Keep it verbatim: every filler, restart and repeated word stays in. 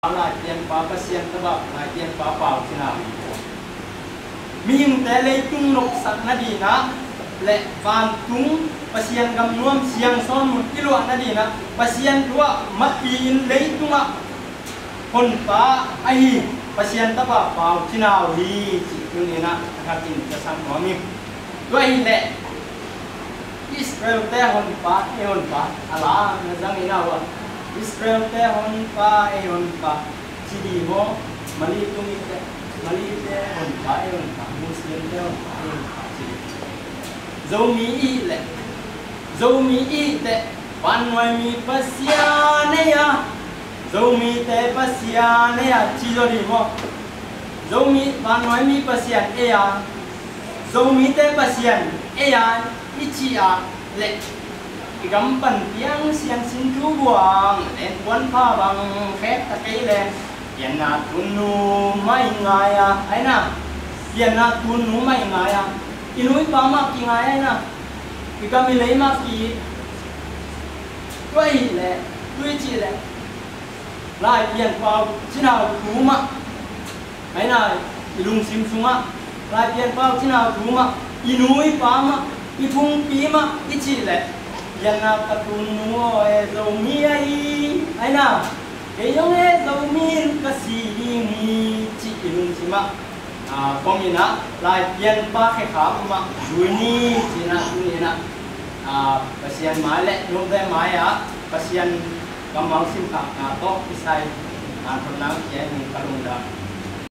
Laipianpa Pasian tapa, Laipianpa Pau Cin Hau hi. Mihingte leitung nopsak nadinah le vantung Pasian gam nuam siang sawn mun i luah nadinah Pasian thu ah mappi-in leitungah honpa ahi Pasian tapa Pau Cin Hau hi cih tuninah a thakin ka sak nuam hi. Tua hileh Israelte honpa, ei honpa, a la na zang in a uh a, Israelte honpa, ei honpa ci di maw? Mali tung i teh, Malite honpa, ei honpa, Muslimte honpa, ei honpa ci di. Zomi i leh, Zomi i teh, vannuai mi Pasian ei a, Zomite Pasian ei a ci zaw di maw? Zomi vannuai mi Pasian ei a, Zomite Pasian ei a i cih ah leh i gam pan piang siansin thu buang, lenkuan pha bang khek ta kei leh, pianna tunnu mah i ngai a, aina, pianna tunnu mah i ngai a, i nu i pa mah kingai aina, i gam i lei mah ki. Tua i leh, tua i cih leh Laipian Pau Cin Hau thu mah, aina, i lungsim sungah Laipian Pau Cin Hau thu mah, i nu i pa mah, i phungpi mah i cih leh, pianna ka tunnu aw e Zomi ahi, aina, kei zong e Zomi in ka si ding hi cih i lungsim ah, a, pom inah Laipianpa khekhap mah zui ni ci inah, tuni inah, a, Pasian mai le note mai ah Pasian kammal simkhakna tawh kisai, a, thotna kia in ka lungdam.